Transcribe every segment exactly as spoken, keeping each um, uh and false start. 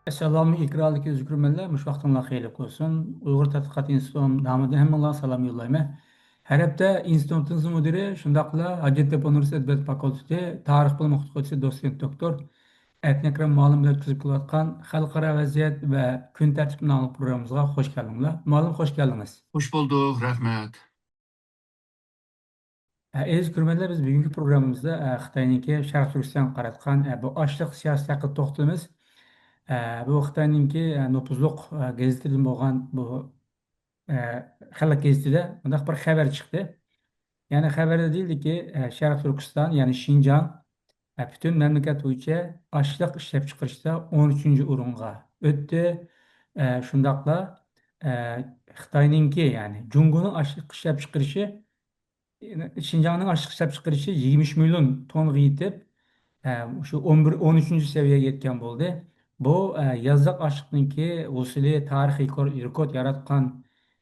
ئەسسالامۇ ئەلەيكۇم ئىكراملىق ئۆزكۆرۈرمەنلەر، مۇشۇ ۋاقتىڭلار خەيرلىك بولسۇن. ئۇيغۇر تەتقىقات ئىنستىتۇتى نامىدىن ھەممىڭلارغا سالام يوللايمەن. ھەر ھەپتە ئىنستىتۇتىمىزنىڭ مۇدىرى، شۇنداقلا ھاجەتتېپە ئۇنىۋېرسىتېتى ئەدەبىيات فاكۇلتېتى تارىخ بىلىم ئوقۇتقۇچىسى، دوتسېنت دوكتور ئەتىنە ئەكرەم مۇئەللىم بىلەن ئۆتكۈزۈپ كېلىۋاتقان خەلقئارا ۋەزىيەت ۋە كۈن تەرتىپى ناملىق پروگراممىمىزغا خوش كەلدىڭلار. مۇئەللىم، خوش كەلدىڭىز. خوش بولدۇق، رەھمەت. ئەزىز كۆرۈرمەنلەر، بىز بۈگۈنكى پروگراممىمىزدا، ئە، خىتاينىڭكى شەرقىي تۈركىستانغا قاراتقان، ئە، بۇ ئاشلىق سىياسىتى ھەققىدە توختىلىمىز. ئە، بۇ خىتاينىڭكى، ئە، نوپۇزلۇق، ئە، گېزىتىدىن بولغان بۇ، ئە، خەلق گېزىتىدە مۇنداق بىر خەۋەر چىقتى. يەنى خەۋەردە دېيىلدىكى، ئە، شەرقىي تۈركىستان، يەنى شىنجاڭ، ئە، پۈتۈن مەملىكەت بويىچە ئاشلىق ئىشلەپچىقىرىشتا ئون ئۈچىنچى ئورۇنغا ئۆتتى. ئە، شۇنداقلا، ئە، خىتاينىڭكى، يەنى جۇڭگونىڭ ئاشلىق ئىشلەپچىقىرىشى، شىنجاڭنىڭ ئاشلىق ئىشلەپچىقىرىشى يىگىرمە ئۈچ مىليون توننىغا يېتىپ، ئە، شۇ ئون بىر، ئون ئۈچىنچى سەۋىيەگە يەتكەن بولدى. بۇ، ئە، يازلىق ئاشلىقنىڭكى ھوسۇلى تارىخىي رېكور-، رېكورت ياراتقان،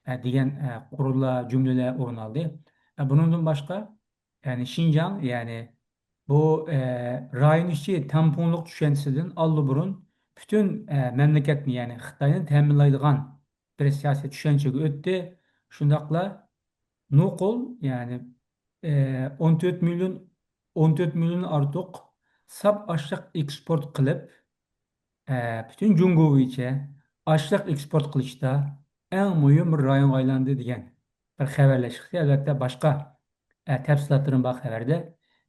ئە، دېگەن، ئە، قۇرلار، جۈملىلەر ئورۇن ئالدى. ئە، بۇنىڭدىن باشقا، يەنى شىنجاڭ، يەنى بۇ، ئە، رايون ئىچى تەڭپۇڭلۇق چۈشەنچىسىدىن ئاللىبۇرۇن پۈتۈن، ئە، مەملىكەتنى، يەنى خىتاينى تەمىنلەيدىغان بىر سىياسىي چۈشەنچىگە ئۆتتى. شۇنداقلا نوقۇل، يەنى، ئە، ئون تۆت مىليون، ئون تۆت مىليون ئارتۇق ساپ ئاشلىق ئېكسپورت قىلىپ، ئە، پۈتۈن جۇڭگو بويىچە ئاشلىق ئېكسپورت قىلىشتا ئەڭ مۇھىم بىر رايونغا ئايلاندى دېگەن بىر خەۋەرلەر چىقتى. ئەلۋەتتە، باشقا، ئە، تەپسىلاتلىرىمۇ بار خەۋەردە.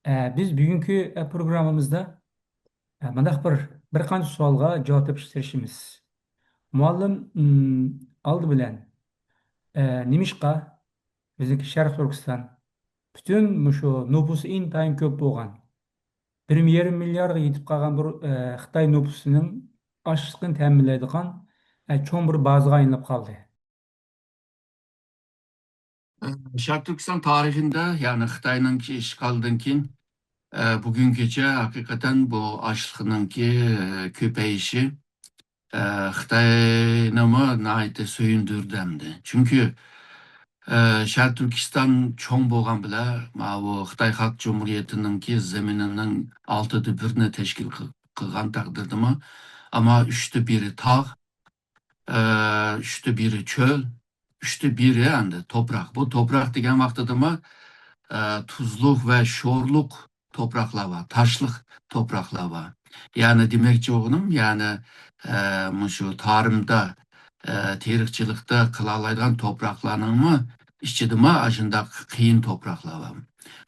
ئە، بىز بۈگۈنكى، ئە، پروگراممىمىزدا، ئە، مۇنداق بىر، بىر قانچە سوئالغا جاۋاب تېپىشقا تىرىشىمىز. مۇئەللىم، ئىم، ئالدى بىلەن، ئە، نېمىشقا بىزنىڭكى شەرقىي تۈركىستان پۈتۈن مۇشۇ نوپۇسى ئىنتايىن كۆپ بولغان، بىر يېرىم مىلياردقا يېتىپ قالغان بىر، ئە، خىتاي نوپۇسىنىڭ ئاشلىقىنى تەمىنلەيدىغان، ئە، چوڭ بىر بازىغا ئايلىنىپ قالدى؟ شەرقىي تۈركىستان تارىخىندا، يەنى خىتاينىڭكى ئىشغالىدىن كېيىن، ئە، بۈگۈنگىچە ھەقىقەتەن بۇ ئاشلىقنىڭكى، ئە، كۆپىيىشى، ئە، خىتاينىمۇ ناھايىتى سۆيۈندۈردى ئەمدى. چۈنكى، ئە، شەرقىي تۈركىستان چوڭ بولغان بىلەن، ماۋۇ خىتاي خەلق جۇمھۇرىيىتىنىڭكى زېمىنىنىڭ ئالتىدە بىرىنى تەشكىل قىل-، قىلغان تەقدىردىمۇ، ئەمما ئۈچتە بىرى تاغ، ئە، ئۈچتە بىرى چۆل، ئۈچتە بىرى ئەمدى توپراق. بۇ توپراق دېگەن ۋاقتىدىمۇ، ئە، تۇزلۇق ۋە شورلۇق توپراقلار بار، تاشلىق توپراقلار بار. يەنى دېمەكچى بولغىنىم، يەنى، ئە، مۇشۇ تارىمدا، ئە، تېرىقچىلىقتا قىلالايدىغان توپراقلارنىڭمۇ ئىچىدىمۇ ئاشۇنداق قىيىن توپراقلار بار.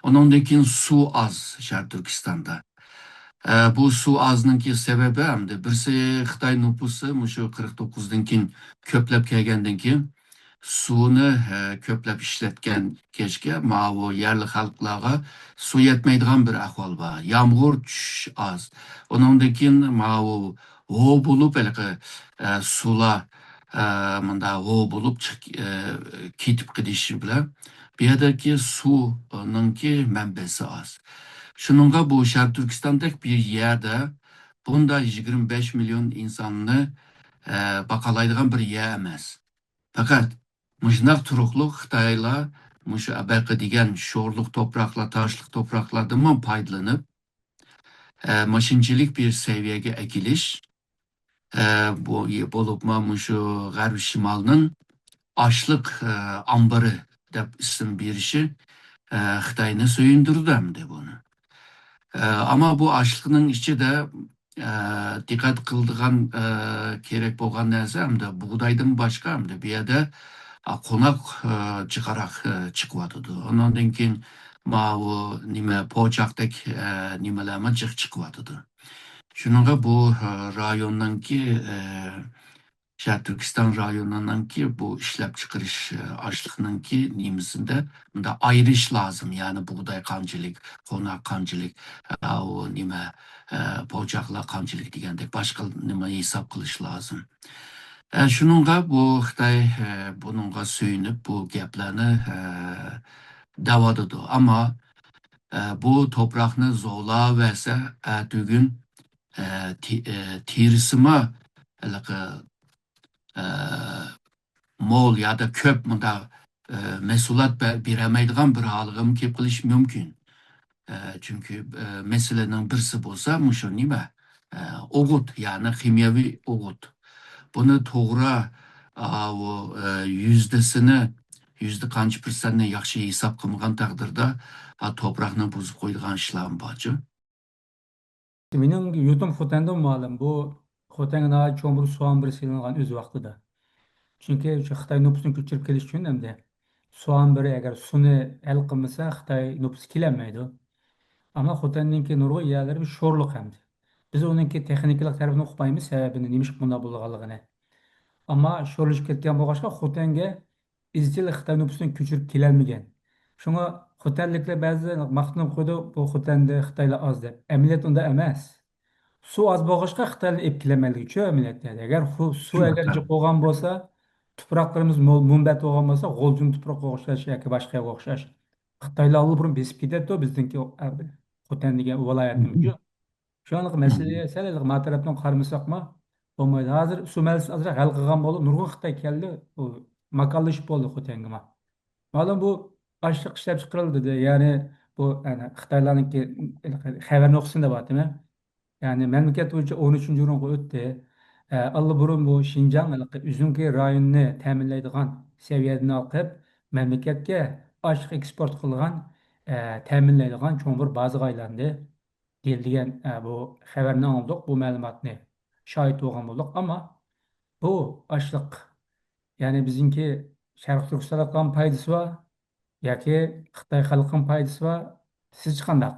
ئۇنىڭدىن كېيىن سۇ ئاز شەرقىي تۈركىستاندا. ئە، بۇ سۇ ئازنىڭكى سەۋەبى ئەمدى بىرسى خىتاي نوپۇسى مۇشۇ قىرىق توققۇزدىن كېيىن كۆپلەپ كەلگەندىن كېيىن سۇنى، ئە، كۆپلەپ ئىشلەتكەن كەچكە ماۋۇ يەرلىك خەلقلەرگە سۇ يەتمەيدىغان بىر ئەھۋال بار. يامغۇر چۈشۈش ئاز. ئۇنىڭدىن كېيىن ماۋۇ ھو بولۇپ ھېلىقى، ئە، سۇلار، ئە، مۇنداق ھو بولۇپ چىق-، ئە، كېتىپ قېلىشى بىلەن بۇ يەردىكى سۇنىڭكى مەنبەسى ئاز. شۇنىڭغا بۇ شەرقىي تۈركىستاندەك بىر يەردە بۇنداق يىگىرمە بەش مىليون ئىنساننى، ئە، باقالايدىغان بىر يەر ئەمەس. پەقەت مۇشۇنداق تۇرۇقلۇق خىتايلار مۇشۇ ئەبەقە دېگەن شورلۇق توپراقلار، تاشلىق توپراقلاردىنمۇ پايدىلىنىپ، ئە، ماشىنىچىلىك بىر سەۋىيەگە ئەكېلىش، ئە، بۇ، بولۇپمۇ مۇشۇ غەربىي شىمالنىڭ ئاشلىق، ئە، ئامبىرى دەپ ئىسىم بېرىشى، ئە، خىتاينى سۆيۈندۈرىدۇ ئەمدى بۇنى. ئە، ئەمما بۇ ئاشلىقنىڭ ئىچىدە، ئە، دىققەت قىلىدىغان، ئە، كېرەك بولغان نەرسە ئەمدى بۇغدايدىن باشقا ئەمدى بۇ يەردە، ئە، قوناق، ئە، جىقراق، ئە، چىقىۋاتىدۇ. ئۇنىڭدىن كېيىن ماۋۇ نېمە پوچاقتەك، ئە، نېمىلەرمۇ جىق چىقىۋاتىدۇ. شۇنىڭغا بۇ، ئە، رايوننىڭكى، ئە، شەرقىي تۈركىستان رايونىنىڭكى بۇ ئىشلەپچىقىرىش، ئە، ئاشلىقنىڭكى نېمىسىندە مۇنداق ئايرىش لازىم. يەنى بۇغداي قانچىلىك، قوناق قانچىلىك، ئە، ئۇ نېمە، ئە، پوچاقلار قانچىلىك دېگەندەك باشقا نېمە ھېساب قىلىش لازىم. ئە، شۇنىڭغا بۇ خىتاي، ئە، بۇنىڭغا سۆيۈنۈپ بۇ گەپلەرنى، ئە، دەۋاتىدۇ. ئەمما، ئە، بۇ توپراقنى زورلاۋەرسە، ئەتىگۈن، ئە، تې-، ئە، تېرىسىمۇ ھېلىقى، ئە، مول يادا كۆپ مۇنداق، ئە، مەھسۇلات بە-، بېرەلمەيدىغان بىر ھالغىمۇ كېلىپ قېلىشى مۇمكىن. ئە، چۈنكى، ئە، مەسىلىنىڭ بىرسى بولسا مۇشۇ نېمە، ئە، ئوغۇت، يەنى خىمىيەۋى ئوغۇت. بۇنى توغرا، ئاۋۇ، ئە، يۈزدىسىنى، يۈزدە قانچە پىرسەنتنى ياخشى ھېساب قىلمىغان تەقدىردە، ئا، توپراقنى بۇزۇپ قويىدىغان ئىشلارمۇ بارچۇ. مېنىڭ يۇرتۇم خوتەندىن مۇئەللىم. بۇ خوتەنگە ناھايىتى چوڭ بىر سۇ ئامبىرى سېلىنغان ئۆز ۋاقتىدا. چۈنكى شۇ خىتاي نوپۇسىنى كۆچۈرۈپ كېلىش ئۈچۈن ئەمدى سۇ ئامبىرى ئەگەر سۇنى ھەل قىلمىسا، خىتاي نوپۇسى كېلەلمەيدۇ. ئەمما خوتەندىكى نۇرغۇن يەرلىرى شورلۇق ئەمدى. بىز ئۇنىڭكى تېخنىكىلىق تەرىپىنى ئۇقمايمىز، سەۋەبىنى نېمىشقا بۇنداق بولغانلىقىنى. ئەمما شورلىشىپ كەتكەن بولغاچقا، خوتەنگە ئىزچىل خىتاي نوپۇسىنى كۆچۈرۈپ كېلەلمىگەن. شۇڭا خوتەنلىكلەر بەزىدە ماختىنىپ قويىدۇ، بۇ خوتەندە خىتايلار ئاز دەپ. ئەمەلىيەتتە ئۇنداق ئەمەس. سۇ ئاز بولغاچقا خىتايلار ئېلىپ كېلەلمەيدىكەنچۇ ئەمەلىيەتتە. ئەگەر خۇ-، سۇ ئەگەر جىق بولغان بولسا، تۇپراقلىرىمىز مول، مۇنبەت بولغان بولسا، غۇلجىنىڭ تۇپرىقىغا ئوخشاش ياكى باشقا يەرگە ئوخشاش. خىتايلار ئاللىبۇرۇن بېسىپ كېتەتتى بىزنىڭكى، ئە، خوتەن دېگەن ۋىلايەتنىمۇ. شۇ ئانىقى مەسىلىگە سەل ما تەرەپتىن قارىمىساقمۇ بولمايدۇ. ھازىر سۇ مەسىلىسىنى ئازراق ھەل قىلغان بولۇپ، نۇرغۇن خىتاي كەلدى، ئۇ ماكانلىشىپ بولدى خوتەنگىمۇ. مەلۇم بۇ ئاشلىق ئىشلەپچىقىرىلدى دە، يەنى بۇ، يەنى خىتايلارنىڭكى خەۋەر نۇسخىسىنى دەۋاتىمەن. يەنى مەملىكەت بويىچە ئون ئۈچىنچى ئورۇنغا ئۆتتى. ئە، ئاللىبۇرۇن بۇ شىنجاڭ ھېلىقى ئۆزىنىڭكى رايونىنى تەمىنلەيدىغان سەۋىيەدىن ھالقىپ، مەملىكەتكە ئاشلىق ئېكسپورت قىلىدىغان، ئە، تەمىنلەيدىغان چوڭ بىر بازىغا ئايلاندى. دېيىلگەن، ئە، بۇ خەۋەرنى ئاڭلىدۇق، بۇ مەلۇماتنى شاھىت بولغان بولدۇق. ئەمما بۇ ئاشلىق، يەنى بىزنىڭكى شەرقىي تۈركىستانلىقلارغا پايدىسى بار ياكى خىتاي خەلقىگە پايدىسى بار، سىزچە قانداق؟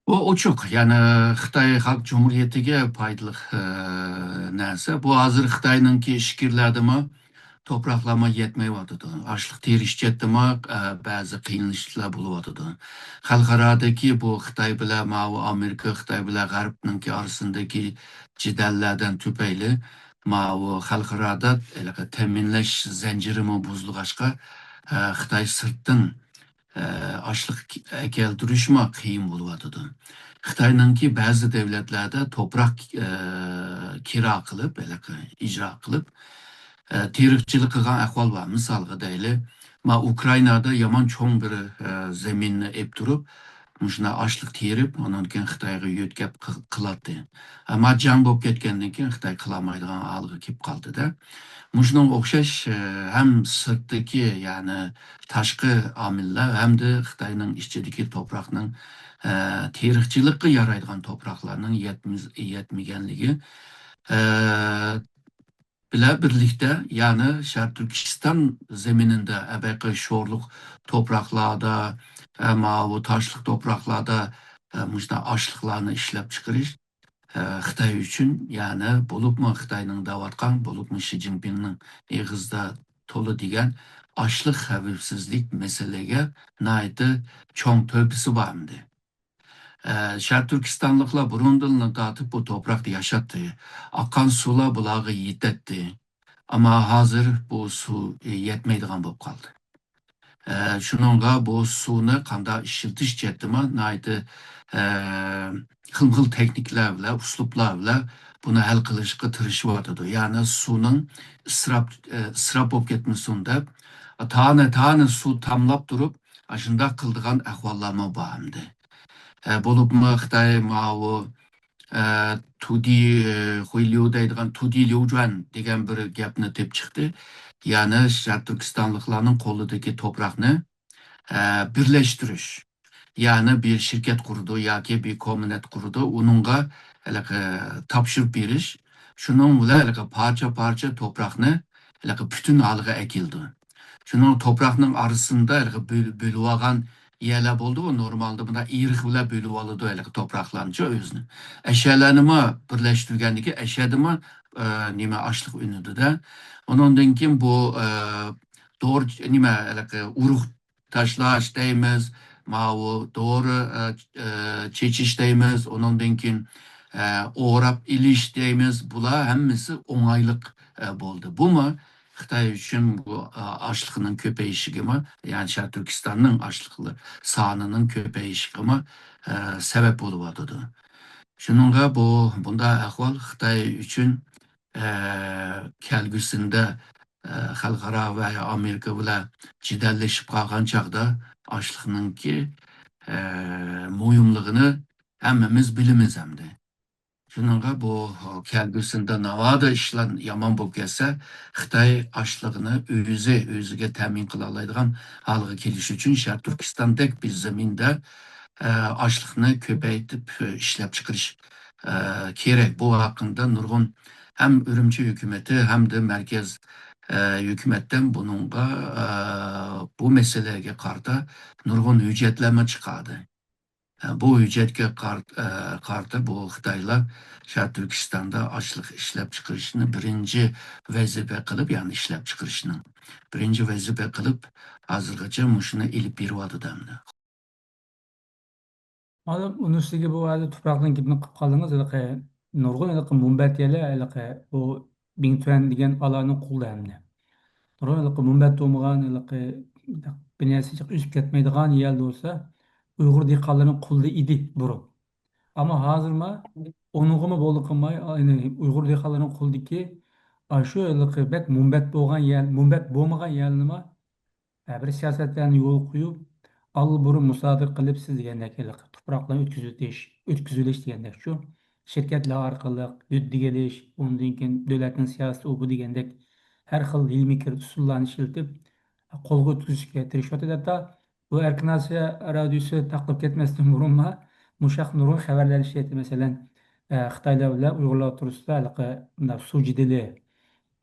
بۇ ئوچۇق، يەنى خىتاي خەلق جۇمھۇرىيىتىگە پايدىلىق، ئە، نەرسە. بۇ ھازىر خىتاينىڭكى ئىچكىرىلەردىمۇ توپراقلارمۇ يەتمەيۋاتىدۇ. ئاشلىق تېرىش جەھەتتىمۇ، ئە، بەزى قىيىنچىلىقلار بولۇۋاتىدۇ. خەلقئارادىكى بۇ خىتاي بىلەن ماۋۇ ئامېرىكا، خىتاي بىلەن غەربنىڭكى ئارىسىندىكى جېدەللەردىن تۈپەيلى ماۋۇ خەلقئارادا ھېلىقى تەمىنلەش زەنجىرىمۇ بۇزۇلغاچقا، ئە، خىتاي سىرتتىن، ئە، ئاشلىق ئەكەلدۈرۈشمۇ قىيىن بولۇۋاتىدۇ. خىتاينىڭكى بەزى دۆلەتلەردە توپراق، ئە، كىرا قىلىپ، ھېلىقى ئىجرا قىلىپ، ئە، تېرىقچىلىق قىلغان ئەھۋال بار. مىسالغا دەيلى، ما ئۇكرائىنادا يامان چوڭ بىر، ئە، زېمىننى ئېلىپ تۇرۇپ، مۇشۇنداق ئاشلىق تېرىپ، ئۇنىڭدىن كېيىن خىتايغا يۆتكەپ قىل-، قىلاتتى. ئەمما جەڭ بولۇپ كەتكەندىن كېيىن خىتاي قىلالمايدىغان ھالغا كېلىپ قالدىدا. مۇشۇنىڭغا ئوخشاش، ئە، ھەم سىرتتىكى، يەنى تاشقى ئامىللار ھەمدە خىتاينىڭ ئىچىدىكى توپراقنىڭ، ئە، تېرىقچىلىققا يارايدىغان توپراقلارنىڭ يەتمىز-، يەتمىگەنلىكى، ئە، بىلەن بىرلىكتە، يەنى شەرقىي تۈركىستان زېمىنىدا، ئەبەقى شورلۇق توپراقلاردا، ئە، ماۋۇ تاشلىق توپراقلاردا، ئە، مۇشۇنداق ئاشلىقلارنى ئىشلەپچىقىرىش، ئە، خىتاي ئۈچۈن، يەنى بولۇپمۇ خىتاينىڭ دەۋاتقان، بولۇپمۇ شى جىنپىڭنىڭ ئېغىزدا تولا دېگەن ئاشلىق خەۋپسىزلىك مەسىلىگە ناھايىتى چوڭ تۆھپىسى بار ئەمدى. ئە، شەرقىي تۈركىستانلىقلار بۇرۇندىنلا تارتىپ بۇ توپراقتا ياشاتتى. ئاققان سۇلار بۇلارغا يېتەتتى. ئەمما ھازىر بۇ سۇ، ئە، يەتمەيدىغان بولۇپ قالدى. ئە، شۇنىڭغا بۇ سۇنى قانداق ئىشلىتىش جەھەتتىمۇ ناھايىتى، ئە، خىلمۇخىل تېخنىكىلار بىلەن، ئۇسلۇبلار بىلەن بۇنى ھەل قىلىشقا تىرىشىۋاتىدۇ. يەنى سۇنىڭ ئىسراپ، ئە، ئىسراپ بولۇپ كەتمىسۇن دەپ، تانە، تانە سۇ تاملاپ تۇرۇپ، ئاشۇنداق قىلىدىغان ئەھۋاللارمۇ بار ئەمدى. ئە، بولۇپمۇ خىتاي ماۋۇ، ئە، تۇدى، ئە، خۇيليۇ دەيدىغان، تۇدى ليۇجۈەن دېگەن بىر گەپنى تېپىپ چىقتى. يەنى شەرقىي تۈركىستانلىقلارنىڭ قولىدىكى توپراقنى، ئە، بىرلەشتۈرۈش. يەنى بىر شىركەت قۇرىدۇ ياكى بىر كومبىنات قۇرىدۇ، ئۇنىڭغا ھېلىقى تاپشۇرۇپ بېرىش. شۇنىڭ بىلەن ھېلىقى پارچە-پارچە توپراقنى ھېلىقى پۈتۈن ھالغا ئەكېلىدۇ. شۇنىڭ توپراقنىڭ ئارىسىندا ھېلىقى بۆل-، بۆلۈۋالغان يەرلەر بولىدۇ، نورمالدا بۇنداق ئېرىق بىلەن بۆلۈۋالىدۇ ھېلىقى توپراقلارنىچۇ ئۆزىنى. ئەشەلەرنىمۇ بىرلەشتۈرگەندىكى ئەشەدىمۇ، ئە، نېمە، ئاشلىق ئۈنىدۇ-دە. ئۇنىڭدىن كېيىن بۇ، ئە، دورا، نېمە، ھېلىقى ئۇرۇق تاشلاش دەيمىز، ماۋۇ دورا، ئە، ئە، چېچىش دەيمىز، ئۇنىڭدىن كېيىن، ئە، ئوراپ ئېلىش دەيمىز، بۇلار ھەممىسى ئوڭايلىق، ئە، بولدى. بۇمۇ خىتاي ئۈچۈن بۇ، ئا، ئاشلىقنىڭ كۆپىيىشىگىمۇ، يەنى شەرقىي تۈركىستاننىڭ ئاشلىق سانىنىڭ كۆپىيىشىگىمۇ، ئە، سەۋەب بولۇۋاتىدۇ. شۇنىڭغا بۇ، بۇنداق ئەھۋال خىتاي ئۈچۈن، ئە، كەلگۈسىندە، ئە، خەلقئارا ۋە ئامېرىكا بىلەن جېدەللىشىپ قالغان چاغدا ئاشلىقنىڭكى، ئە، مۇھىملىقىنى ھەممىمىز بىلىمىز ئەمدى. شۇنىڭغا بۇ كەلگۈسىدە ناۋادا ئىشلار يامان بولۇپ كەتسە، خىتاي ئاشلىقىنى ئۆزى، ئۆزىگە تەمىن قىلالايدىغان ھالغا كېلىش ئۈچۈن شەرقىي تۈركىستاندەك بىر زېمىندا، ئە، ئاشلىقنى كۆپەيتىپ، ئە، ئىشلەپ چىقىرىش، ئە، كېرەك. بۇ ھەققىدە نۇرغۇن ھەم ئۈرۈمچى ھۆكۈمىتى، ھەمدە مەركەز، ئە، ھۆكۈمەتتىن بۇنىڭغا، ئە، بۇ مەسىلىگە قارىتا نۇرغۇن ھۆججەتلەرمۇ چىقاردى. بۇ ھۆججەتكە قار-، قارىتا بۇ خىتايلار شەرقىي تۈركىستاندا ئاشلىق ئىشلەپچىقىرىشنى بىرىنچى ۋەزىپە قىلىپ، يەنى ئىشلەپچىقىرىشنىڭ بىرىنچى ۋەزىپە قىلىپ، ھازىرغىچە مۇشۇنى ئېلىپ بېرىۋاتىدۇ ئەمدى. مانا ئۇنىسىگە بۇ ھازىر تۇپراقنىڭ گېپىنى قىلىپ قالدىڭىز، ھېلىقى نۇرغۇن ھېلىقى مۇنبەت يەرلەر ھېلىقى بۇ بىڭتۈەن دېگەن ئالانىڭ قولىدا ئەمدى. نۇرغۇن ھېلىقى مۇنبەت بولمىغان، ھېلىقى بىر نەرسە ئۆسۈپ كەتمەيدىغان يەردە بولسا، ئۇيغۇر دېھقانلىرىنىڭ قولىدا ئىدى بۇرۇن. ئەمما ھازىرما ئۇنىڭغىمۇ بولدى قىلماي، يەنى ئۇيغۇر دېھقانلىرىنىڭ قولىدىكى ئاشۇ ھېلىقى بەك مۇنبەت بولغان يەر، مۇنبەت بولمىغان يەرلىرىمۇ ھە، بىر سىياسەتلەرنى يولغا قويۇپ، ئاللىبۇرۇن مۇسادىرە قىلىپ، سىز دېگەندەك ھېلىقى تۇپراقلارنى ئۆتكۈزۈۋېتىش، ئۆتكۈزۈۋېلىش دېگەندەكچۇ، شىركەتلەر ئارقىلىق ھۆددىگە ئېلىش، ئۇندىن كېيىن دۆلەتنىڭ سىياسىتى ئۇ بۇ دېگەندەك ھەر خىل ھىيلە-مىكىر ئۇسۇللارنى ئىشلىتىپ، قولغا ئۆتكۈزۈشكە تىرىشىۋاتىدۇ. ھەتتا بۇ ئەركىن ئاسىيا رادىيوسى تارقىلىپ كەتمەستىن بۇرۇنلا مۇشۇ ھەقتە نۇرغۇن خەۋەرلەر ئىشلەيتتى. مەسىلەن، ئە، خىتايلار بىلەن ئۇيغۇرلار ئوتتۇرىسىدا ھېلىقى مۇنداق سۇ جېدىلى،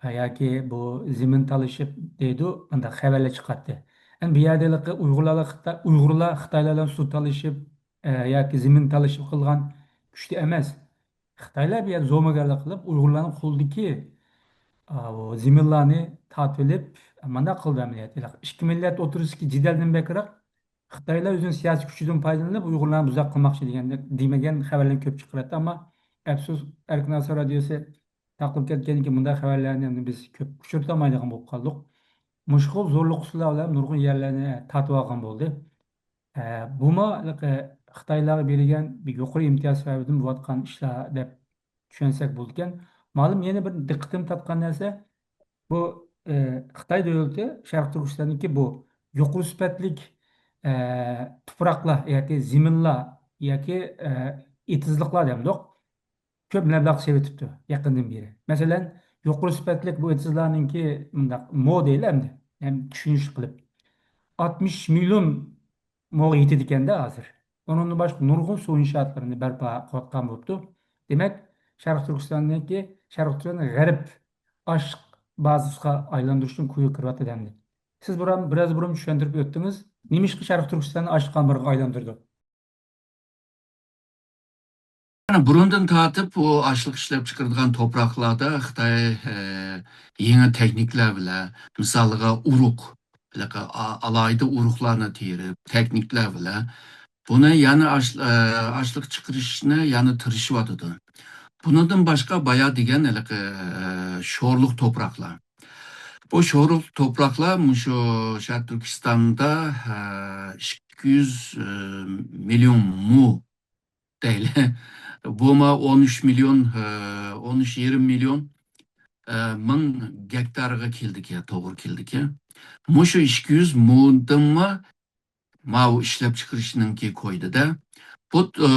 ھە، ياكى بۇ زېمىن تالىشىپ دەيدۇ، مۇنداق خەۋەرلەر چىقاتتى. ئەمدى بۇ يەردە ھېلىقى ئۇيغۇرلار، خىتاي، ئۇيغۇرلار خىتايلار بىلەن سۇ تالىشىپ، ئە، ياكى زېمىن تالىشىپ قىلغان كۈچتە ئەمەس. خىتايلار بۇ يەردە زومىگەرلىك قىلىپ، ئۇيغۇرلارنىڭ قولىدىكى، ئا، بۇ زېمىنلارنى تارتىۋېلىپ، مانداق قىلدى ئەمەلىيەتتە. ھېلىقى ئىككى مىللەت ئوتتۇرىسىدىكى جېدەلدىن بەكرەك خىتايلار ئۆزىنىڭ سىياسىي كۈچىدىن پايدىلىنىپ، ئۇيغۇرلارنى بۇزاق قىلماقچى دېگەندەك، دېمىگەن خەۋەرلەرنى كۆپ چىقىراتتى. ئەمما ئەپسۇس، ئەركىن ئاسىيا رادىيوسى تارقىلىپ كەتكەندىن كېيىن بۇنداق خەۋەرلەرنى ئەمدى بىز كۆپ ئۇچرىتالمايدىغان بولۇپ قالدۇق. مۇشۇ خىل زورلۇق ئۇسۇللار بىلەن نۇرغۇن يەرلەرنى تارتىۋالغان بولدى. ئە، بۇمۇ ھېلىقى خىتايلارغا بېرىلگەن بىر يۇقىرى ئىمتىياز سەۋەبىدىن بولۇۋاتقان ئىشلار دەپ چۈشەنسەك بولىدىكەن. مالۇم يەنە بىر دىققىتىمنى تارتقان نەرسە، بۇ، ئە، خىتاي دۆلىتى شەرقىي تۈركىستاندىكى بۇ يۇقىرى سۈپەتلىك، ئە، تۇپراقلار ياكى زېمىنلار ياكى، ئە، ئېتىزلىقلار دەمدۇق، كۆپ مەبلەغ سېلىۋېتىپتۇ يېقىندىن بېرى. مەسىلەن، يۇقىرى سۈپەتلىك بۇ ئېتىزلارنىڭكى مۇنداق مو دەيلى ئەمدى، ھەم چۈشىنىشلىك قىلىپ، ئاتمىش مىليون موغا يېتىدىكەندە ھازىر. ئۇنىڭدىن باشقا نۇرغۇن سۇ ئىنشائاتلىرىنى بەرپا قىلىۋاتقان بوپتۇ. دېمەك، شەرقىي تۈركىستاندىكى، شەرقىي تۈركىستان غەرب ئاشلىق بازىسىغا ئايلاندۇرۇشنىڭ كويىغا كىرىۋاتىدۇ ئەمدى. سىز بۇرۇن، بىراز بۇرۇن چۈشەندۈرۈپ ئۆتتىڭىز، نېمىشقا شەرقىي تۈركىستاننى ئاشلىق ئامبىرىغا ئايلاندۇردۇق؟ يەنى بۇرۇندىن تارتىپ بۇ ئاشلىق ئىشلەپچىقىرىدىغان توپراقلاردا خىتاي، ئە، يېڭى تېخنىكىلار بىلەن، مىسالىغا ئۇرۇق، ھېلىقى ئا-، ئالاھىدە ئۇرۇقلارنى تېرىپ، تېخنىكىلار بىلەن بۇنى يەنە ئاش-، ئە، ئاشلىق چىقىرىشنى يەنە تىرىشىۋاتىدۇ. بۇنىڭدىن باشقا بايا دېگەن ھېلىقى، ئە، شورلۇق توپراقلار. بۇ شورلۇق توپراقلار مۇشۇ شەرقىي تۈركىستاندا، ئە، ئىككى يۈز، ئە، مىليون مو دەيلى. بۇمۇ ئون ئۈچ مىليون، ئە، ئون ئۈچ يېرىم مىليون، ئە، مىڭ گېكتارغا كېلىدىكەن، توغرا كېلىدىكەن. مۇشۇ ئىككى يۈز مودىنمۇ ماۋۇ ئىشلەپچىقىرىشنىڭكى كويىدا. بۇ، ئە،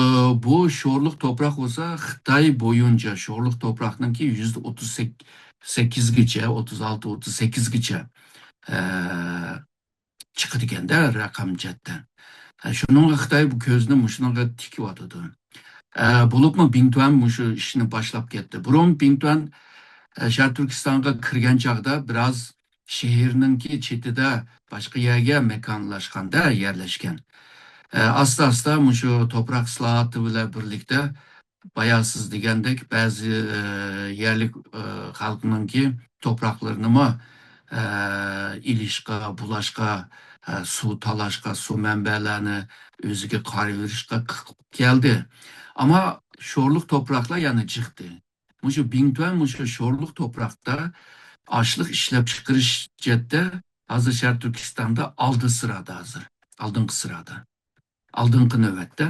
بۇ شورلۇق توپراق بولسا خىتاي بويىچە شورلۇق توپراقنىڭكى يۈزدە ئوتتۇز سەككىزگىچە، ئوتتۇز ئالتە، ئوتتۇز سەككىزگىچە، ئە، چىقىدىكەندە رەقەم جەھەتتە. ھە، شۇنىڭغا خىتاي بۇ كۆزىنى مۇشۇنىڭغا تىكىۋاتىدۇ. ھە، بولۇپمۇ بىڭتۈەن مۇشۇ ئىشنى باشلاپ كەتتى. بۇرۇن بىڭتۈەن، ھە، شەرقىي تۈركىستانغا كىرگەن چاغدا بىراز شەھەرنىڭكى چېتىدە باشقا يەرگە ماكانلاشقاندا يەرلەشكەن. ھە، ئاستا-ئاستا مۇشۇ توپراق ئىسلاھاتى بىلەن بىرلىكتە بايا سىز دېگەندەك، بەزى، ئە، يەرلىك، ئە، خەلقنىڭكى توپراقلىرىنىمۇ، ئە، ئېلىشقا، بۇلاشقا، ئە، سۇ تالاشقا، سۇ مەنبەلەرنى ئۆزىگە قايرىۋېلىشقا قىلىپ كەلدى. ئەمما شورلۇق توپراقلار يەنە جىقتى. مۇشۇ بىڭتۈەن، مۇشۇ شورلۇق توپراقتا ئاشلىق ئىشلەپچىقىرىش جەھەتتە ھازىر شەرقىي تۈركىستاندا ئالدى سىرادا ھازىر، ئالدىنقى سىرادا. ئالدىنقى نۆۋەتتە.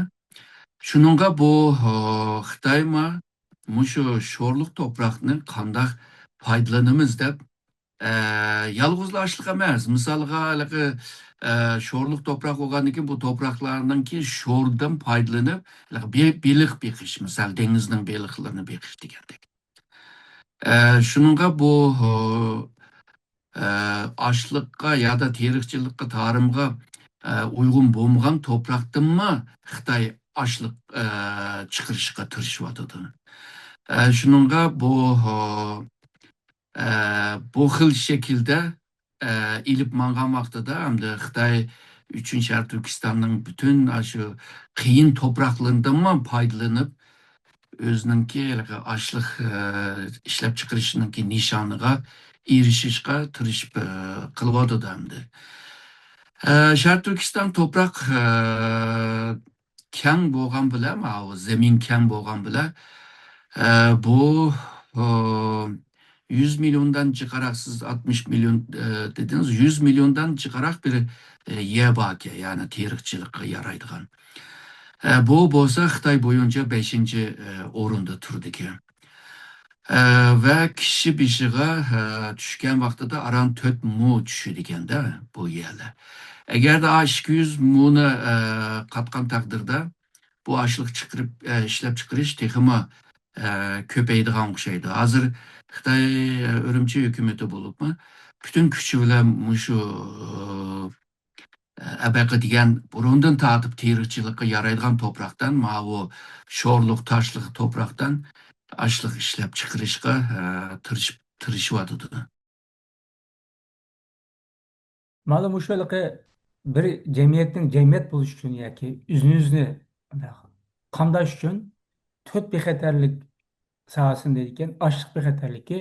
شۇنىڭغا بۇ، ھە، خىتايمۇ مۇشۇ شورلۇق توپراقنى قانداق پايدىلىنىمىز دەپ، ئە، يالغۇزلا ئاشلىق ئەمەس، مىسالغا، ھېلىقى، ئە، شورلۇق توپراق بولغاندىن كېيىن بۇ توپراقلارنىڭكى شوردىن پايدىلىنىپ، بېلىق بېقىش، مىسال، دېڭىزنىڭ بېلىقلىرىنى بېقىش دېگەندەك. ئە، شۇنىڭغا بۇ، ئە، ئاشلىققا يادا تېرىقچىلىققا، تارىمغا، ئە، ئۇيغۇن بولمىغان توپراقتىنمۇ خىتاي ئاشلىق، ئە، چىقىرىشقا تىرىشىۋاتىدۇ. ئە، شۇنىڭغا بۇ، ئە، بۇ خىل شەكىلدە، ئە، ئېلىپ ماڭغان ۋاقتىدا ئەمدى خىتاي ئۈچۈن شەرقىي تۈركىستاننىڭ پۈتۈن ئاشۇ قىيىن توپراقلىرىدىنمۇ پايدىلىنىپ، ئۆزىنىڭكى ھېلىقى ئاشلىق، ئە، ئىشلەپچىقىرىشنىڭكى نىشانىغا ئېرىشىشقا تىرىشىپ، ئە، قىلىۋاتىدۇ ئەمدى. ئە، شەرقىي تۈركىستان توپراق، ئە، كەڭ بولغان بىلەن، ماۋۇ زېمىن كەڭ بولغان بىلەن، ئە، بۇ، ئۇ، يۈز مىليوندىن جىقراق، سىز ئاتمىش مىليون، ئە، دېدىڭىز، يۈز مىليوندىن جىقراق بىر، ئە، يەر باركەن، يەنى تېرىقچىلىققا يارايدىغان. ئە، بۇ بولسا خىتاي بويىچە بەشىنچى، ئە، ئورۇندا تۇرىدىكەن. ئە، ۋە كىشى بېشىغا، ئە، چۈشكەن ۋاقتىدا ئاران تۆت مو چۈشىدىكەن-دە بۇ يەرلەر. ئەگەردە ئا ئىككى يۈز مونى، ئە، قاتقان تەقدىردە، بۇ ئاشلىق چىقىرىپ، ئە، ئىشلەپچىقىرىش تېخىمۇ، ئە، كۆپەيدىغان ئوخشايدۇ. ھازىر خىتاي، ئە، ئۈرۈمچى ھۆكۈمىتى بولۇپمۇ پۈتۈن كۈچى بىلەن مۇشۇ، ئە، ئەبەقە دېگەن بۇرۇندىن تارتىپ تېرىقچىلىققا يارايدىغان توپراقتىن، ماۋۇ شورلۇق، تاشلىق توپراقتىن ئاشلىق ئىشلەپچىقىرىشقا، ئە، تىرىشىپ، تىرىشىۋاتىدۇ. مانا مۇشۇ ھېلىقى بىر جەمئىيەتنىڭ جەمئىيەت بولۇشى ئۈچۈن ياكى ئۆزىنى ئۆزىنى قامداش ئۈچۈن تۆت بىخەتەرلىك ساھەسىنى دەيدىكەن، ئاشلىق بىخەتەرلىكى،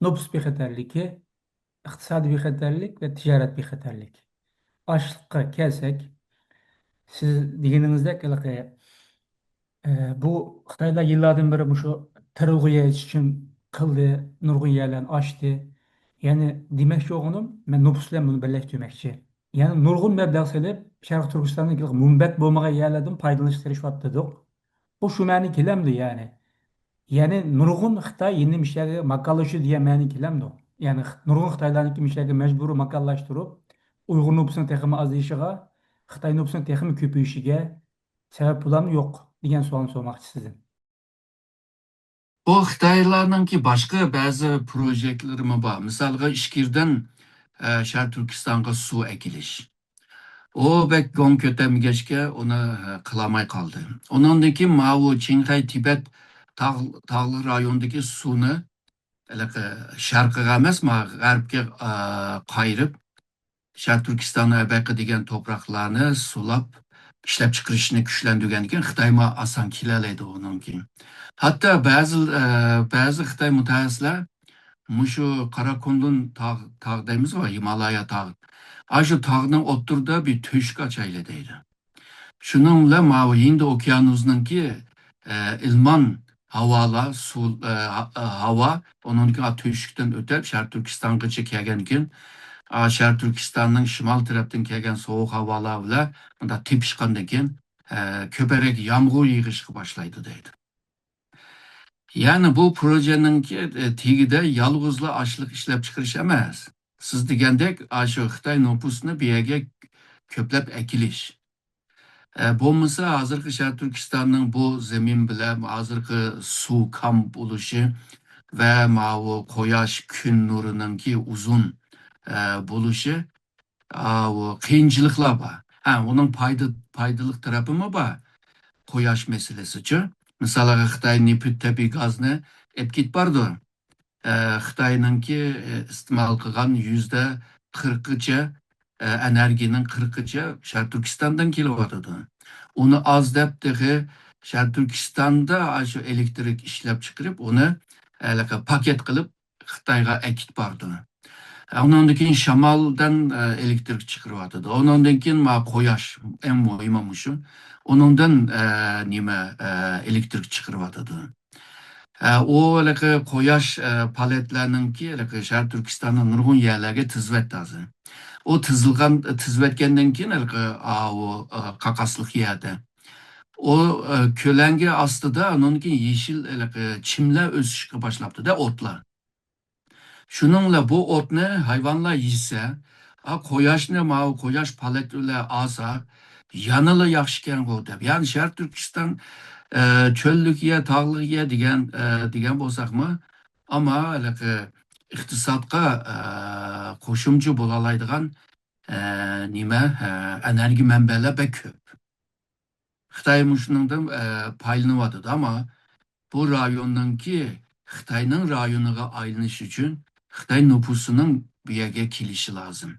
نوپۇس بىخەتەرلىكى، ئىقتىسادىي بىخەتەرلىك ۋە تىجارەت بىخەتەرلىك. ئاشلىققا كەلسەك، سىز دېگىنىڭىزدەك ھېلىقى ئە، بۇ خىتايلار يىللاردىن بېرى مۇشۇ تېرىلغۇ يېيىش ئۈچۈن قىلدى، نۇرغۇن يەرلەرنى ئاچتى. يەنى دېمەكچى بولغىنىم، مەن نوپۇس بىلەن بۇنى بىرلەشتۈرمەكچى. يەنى نۇرغۇن مەبلەغ سېلىپ، شەرقىي تۈركىستاندا مۇنبەت بولمىغان يەرلەردىن پايدىلىنىشقا تىرىشىۋاتىدۇق. بۇ شۇ مەنىگە كېلەمدۇ يەنى؟ يەنى نۇرغۇن خىتاي يەنە مۇشۇ يەرگە ماكانلىشىدۇ دېگەن مەنىگە كېلەمدۇ؟ يەنى خ-، نۇرغۇن خىتايلارنىڭكى مۇشۇ يەرگە مەجبۇرىي ماكانلاشتۇرۇپ، ئۇيغۇر نوپۇسىنىڭ تېخىمۇ ئازىيىشىغا، خىتاي نوپۇسىنىڭ تېخىمۇ كۆپىيىشىگە سەۋەب بولامدۇ يوق دېگەن سوئالنى سورىماقچى سىزدىن. بۇ خىتايلارنىڭكى باشقا بەزى پروژېكتلىرىمۇ بار. مىسالغا، ئىچكىرىدىن، ئە، شەرقىي تۈركىستانغا سۇ ئەكېلىش. ئۇ بەك گۇڭ كۆتەرمىگەچكە، ئۇنى، ئە، قىلالماي قالدى. ئۇنىڭدىن كېيىن ماۋۇ چىڭخەي تىبەت تاغ-، تاغلىق رايونىدىكى سۇنى ھېلىقى شەرقىگە ئەمەس، ما غەربكە، ئە، قايرىپ، شەرقىي تۈركىستاننىڭ ئەبەقە دېگەن توپراقلارنى سۇلاپ، ئىشلەپچىقىرىشنى كۈچلەندۈرگەندىكىن، خىتايمۇ ئاسان كېلەلەيدۇ ئۇنىڭكى. ھەتتا بەزى، ئە، بەزى خىتاي مۇتەخەسسىسلەر مۇشۇ قاراكۇندۇن تاغ، تاغ دەيمىزغۇ، ھىمالايا تاغ. ئاشۇ تاغنىڭ ئوتتۇرىدا بىر تۆشۈك ئاچايلى دەيدۇ. شۇنىڭ بىلەن ماۋۇ ھىندى ئوكيانۇسىنىڭكى، ئە، ئىلمان ھاۋالار، سۇ، ئە، ھا-، ھاۋا، ئۇنىڭدىكى تۆشۈكتىن ئۆتۈپ، شەرقىي تۈركىستانغىچە كەلگەنكىن، ئا، شەرقىي تۈركىستاننىڭ شىمال تەرەپتىن كەلگەن سوغۇق ھاۋالار بىلەن مۇنداق تېپىشقاندىن كېيىن، ئە، كۆپرەك يامغۇر يېغىشقا باشلايدۇ دەيدۇ. يەنى بۇ پروژېنىڭكى، ئە، تېگىدە يالغۇزلا ئاشلىق ئىشلەپچىقىرىش ئەمەس. سىز دېگەندەك، ئاشۇ خىتاي نوپۇسىنى بۇ يەرگە كۆپلەپ ئەكېلىش. ئە، بولمىسا، ھازىرقى شەرقىي تۈركىستاننىڭ بۇ زېمىن بىلەن ھازىرقى سۇ كام بولۇشى ۋە ماۋۇ قۇياش كۈن نۇرىنىڭكى ئۇزۇن، ئە، بولۇشى، ئاۋۇ قىيىنچىلىقلار بار. ھە، ئۇنىڭ پايدا-، پايدىلىق تەرىپىمۇ بار. قۇياش مەسىلىسىچۇ؟ مىسالغا، خىتاي نېفىت، تەبىئىي گازنى ئېلىپ كېتىپ بارىدۇ. ئە، خىتاينىڭكى، ئە، ئىستېمال قىلغان يۈزدە قىرىقىچە، ئە، ئېنېرگىيەنىڭ قىرىقىچە شەرقىي تۈركىستاندىن كېلىۋاتىدۇ. ئۇنى ئاز دەپ تېخى شەرقىي تۈركىستاندا ئاشۇ ئېلېكتىرىك ئىشلەپ چىقىرىپ، ئۇنى ھېلىقى پاكېت قىلىپ خىتايغا ئەكېتىپ بارىدۇ. ئە، ئۇنىڭدىن كېيىن شامالدىن، ئە، ئېلېكتىرىك چىقىرىۋاتىدۇ. ئۇنىڭدىن كېيىن ما قۇياش، ئەڭ مۇھىمى مۇشۇ. ئۇنىڭدىن، ئە، نېمە، ئە، ئېلېكتىرىك چىقىرىۋاتىدۇ. ئە، ئۇ ھېلىقى قۇياش، ئە، پالېتلەرنىڭكى ھېلىقى شەرقىي تۈركىستاننىڭ نۇرغۇن يەرلەرگە تىزىۋەتتى ھازىر. ئۇ تىزىلغان، تىزىۋەتكەندىن كېيىن ھېلىقى، ئاۋۇ، ئە، قاقاسلىق يەردە. ئۇ، ئە، كۆلەڭگە ئاستىدا ئۇنىڭدىن كېيىن يېشىل ھېلىقى چىملەر ئۆسۈشكە باشلاپتۇ-دە، ئوتلار. شۇنىڭ بىلەن بۇ ئوتنى ھايۋانلار يېسە، ئا، قۇياشنى، ماۋۇ قۇياش پالەك بىلەن ئالسا، يەنىلا ياخشىكەنغۇ دەپ. يەنى شەرقىي تۈركىستان، ئە، چۆللۈك يەر، تاغلىق يەر دېگەن، ئە، دېگەن بولساقمۇ، ئەمما ھېلىقى ئىقتىسادقا، ئە، قوشۇمچە بولالايدىغان، ئە، نېمە، ئە، ئېنېرگىيە مەنبەلەر بەك كۆپ. خىتاي مۇشۇنىڭدىن، ئە، پايدىلىنىۋاتىدۇ، ئەمما بۇ رايوننىڭكى خىتاينىڭ رايونىغا ئايلىنىش ئۈچۈن خىتاي نوپۇسىنىڭ بۇ يەرگە كېلىشى لازىم.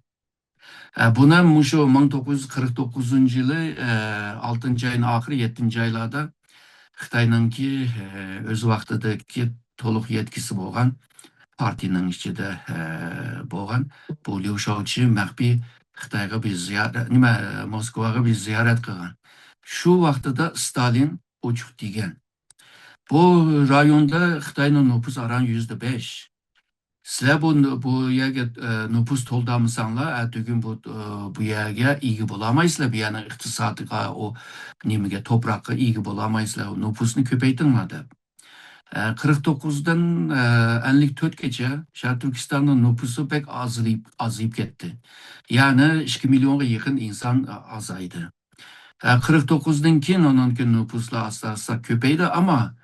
ئە، بۇنى مۇشۇ مىڭ توققۇز يۈز قىرىق توققۇزىنچى يىلى، ئە، ئالتىنچى ئاينىڭ ئاخىرى، يەتتىنچى ئايلاردا خىتاينىڭكى، ئە، ئۆز ۋاقتىدىكى تولۇق يەتكۈسى بولغان پارتىيىنىڭ ئىچىدە، ئە، بولغان بۇ ليۇ شاۋچى مەخپىي خىتايغا بىر زىيارەت، نېمە، موسكۋاغا بىر زىيارەت قىلغان. شۇ ۋاقتىدا ستالىن ئوچۇق دېگەن، بۇ رايوندا خىتاينىڭ نوپۇسى ئاران يۈزدە بەش. سىلەر بۇ، بۇ يەرگە، ئە، نوپۇس تولدۇرمىساڭلار، ئەتىگۈن بۇ، ئە، بۇ يەرگە ئىگە بولالمايسىلەر، بۇ يەرنىڭ ئىقتىسادىغا، ئۇ نېمىگە، توپراققا ئىگە بولالمايسىلەر، نوپۇسنى كۆپەيتىڭلار دەپ. ئە، قىرىق توققۇزدىن، ئە، ئەللىك تۆتكىچە شەرقىي تۈركىستاننىڭ نوپۇسى بەك ئازىيىپ، ئازىيىپ كەتتى. يەنى ئىككى مىليونغا يېقىن ئىنسان، ئە، ئازايدى. ئە، قىرىق توققۇزدىن كېيىن ئۇنىڭدىكى نوپۇسلار ئاستا-ئاستا كۆپەيدى، ئەمما،